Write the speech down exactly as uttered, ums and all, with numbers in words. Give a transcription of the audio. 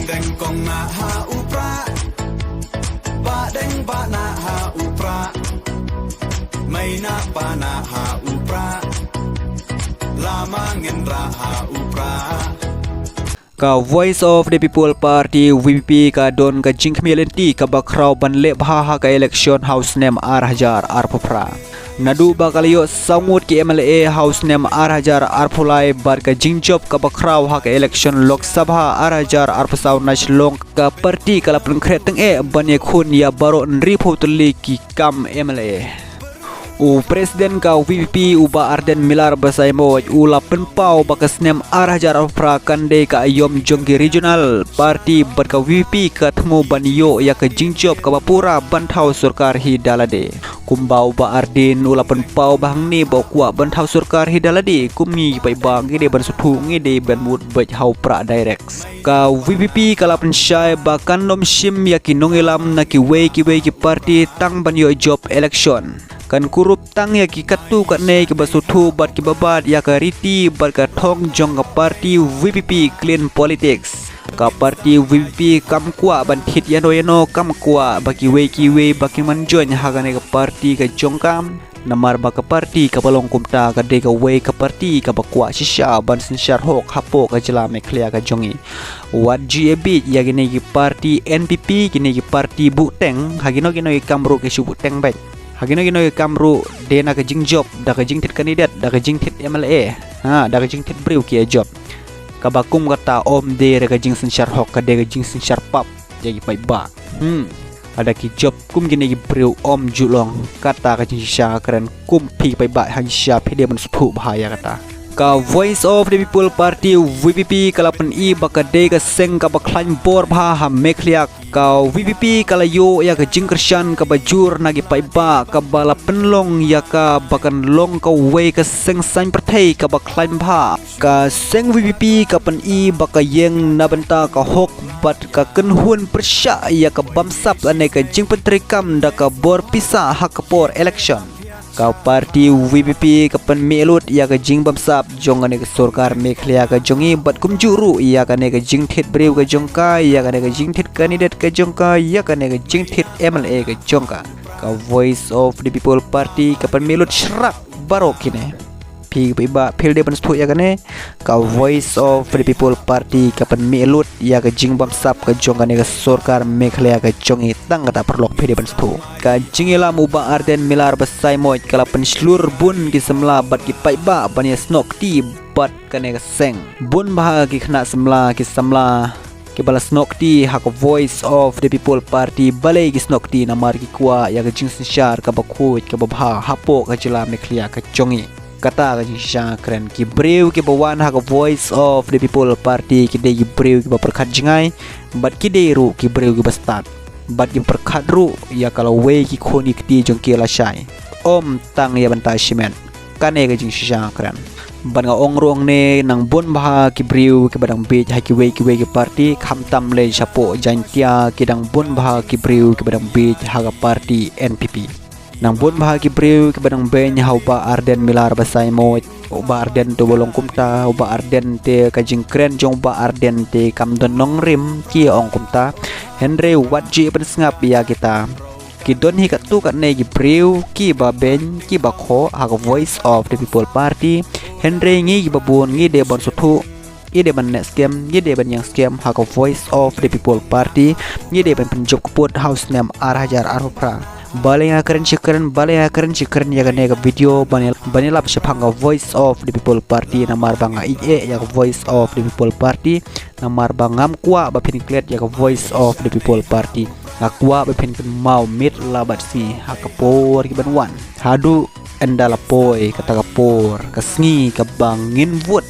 Deng kong na ha u pra, ba deng ba na ha u pra, mai na pa na ha u pra, lama ngen ra ha u pra. Ka Voice of the People Party, V P P, ka don ka jingkhmih lynti kaba khraw ban leh bha ha ka election ha u snem ar hajar arphew phra. Naduh ba ka la ïoh saw ngut ki M L A ha u snem ar hajar arphew lai bad ka jingjop kaba khraw ha ka election Lok Sabha ar hajar arphew saw na Shillong, ka party ka la pynkhreh tyngeh ban ïakhun ïa baroh hynriewphew tylli ki kam M L A. U President ka V P P, u Bah Ardent Miller Basaiawmoit, u la pynpaw ba ka snem ar hajar arphew phra kan dei ka aïom jong ki regional party bad ka V P P ka thmu ban ïoh ïa ka jingjop kaba pura ban thaw sorkar hi da lade. Kumba u Bah Ardent u la pynpaw ba hangne ba u kwah ban thaw sorkar hi da lade, kum ngi paidbah ngi dei ban sngewthuh, ngi dei ban mut beit ha u pra direct. Ka V P P ka la pynshai ba kan ym shim ïa ki nongïalam na kiwei kiwei ki party tang ban ïoh jop election. Kan kurup tang ïa ki katto katne kiba sngewthuh bad kiba bat ïa ka riti bad ka thong jong ka party V P P, clean politics. Ka party V P P kam kwah ban thied ïano ïano, kam kwah ba kiwei kiwei ba kin wan join ha kane ka party ka jong ka. Namar ba ka party kaba long kumta ka dei kawei ka party kaba kwah shisha ban synshar hok hapoh ka jylla Meghalaya ka jong ngi. Wat ju ïa bieit ïa kine ki party N P P, kine ki party buhteng, ha kino kino ki kam ruh ki shu buhteng beit. Ha kino kino ki kam ruh dei na ka jingjop, da ka jingthied candidate, da ka jingthied M L A, ha, da ka jingthied briew ki ïa jop. Kaba kum kata ym dei re ka jingsynshar hok, ka dei ka jingsynshar pap ïa ki paidbah. Hmm. Lada ki jop kum kine ki briew ym ju long kata ka jingshisha kren, kum phi ki paidbah ha jingshisha phi dei ban sngewthuh bha ïa kata. Ka Voice of the People Party, V P P, ka la pyni ba ka dei ka seng kaba khlaiñ bor bha ha Meghalaya. Ka V P P ka la ïoh ïa ka jingkyrshan kaba jur na ki paidbah, kaba la pynlong ïa ka ba kan long kawei ka seng saiñ pyrthei kaba khlaiñ bha. Ka seng V P P ka pyni ba ka ïeng na bynta ka hok bad ka kynhun pyrshah ïa ka bamsap lane ka jingpyntreikam da ka bor pisa ha ka por election. Ka party V P P ka pynmih lut ïa ka jingbamsap jong kane ka sorkar Meghalaya ka jong ngi bad kumjuh ruh ïa kane ka jingthied briew ka jong ka, ïa kane ka jingthied candidate ka jong ka, ïa kane ka jingthied M L A ka jong ka. Ka Voice of the People Party ka pynmih lut shrap baroh kine. Phi ki paidbah phi dei ban sngewthuh ïa kane, ka Voice of the People Party ka pynmih lut ïa ka jingbamsap ka jong kane ka sorkar Meghalaya ka jong ngi, tang kata paralok phi dei ban sngewthuh. Ka jingïalam u Bah Ardent Miller Basaiawmoit ka la pynshlur bun ki samla bad ki paidbah ban ïa snoh kti bad kane ka seng. Bun bha ki khynnah samla, ki samla kiba la snoh kti ha ka Voice of the People Party, balei ki snoh kti? Namar ki kwah ïa ka jingsynshar kaba khuid kaba bha hapoh ka jylla Meghalaya ka jong ngi. Kata ka jingshisha kren. Ki briew kiba wan ha ka Voice of the People Party ki dei ki briew kiba pyrkhat jngai bad ki dei ruh ki briew kiba stad bad ki pyrkhat ruh ïa ka lawei ki khun ki kti jong ki lashai, ym tang ïa bynta shimet. Kane ka jingshisha kren. Bad nga ong ruh hangne, nang bun bha ki briew kiba dang bieit ha kiwei kiwei ki party, khamtam lei shapoh Jaintia, ki dang bun bha ki briew kiba dang bieit ha ka party N P P. Nang bun bha ki briew kiba dang beiñ ha u Bah Ardent Miller Basaiawmoit. U Bah Ardent te u ba long kumta, u Bah Ardent te ka jingkren jong u Bah Ardent te kam don nongrim, ki ong kumta. Hynrei wat ju pynsngap ïa kita. Ki don hi katto katne ki briew kiba beiñ, kiba khoh ha ka Voice of the People Party. Hynrei ngi kiba bun ngi dei ban sngewthuh, ngi dei ban neh skhem, ngi dei ban ïeng skhem ha ka Voice of the People Party. Ngi dei ban pynjop kput ha u snem ar hajar arphew phra. Balei nga kren shi kren, balei nga kren shi kren ïa kane ka video ban ïa, ban ïalap shaphang ka Voice of the People Party, namar ba nga ïeit ïa ka Voice of the People Party, namar ba ngam kwah ba phin klet ïa ka Voice of the People Party. Nga kwah ba phin kynmaw miet la bad sngi ha ka por ki ban wan. Haduh ynda la poi kata ka por, ka sngi kaba ngin vote.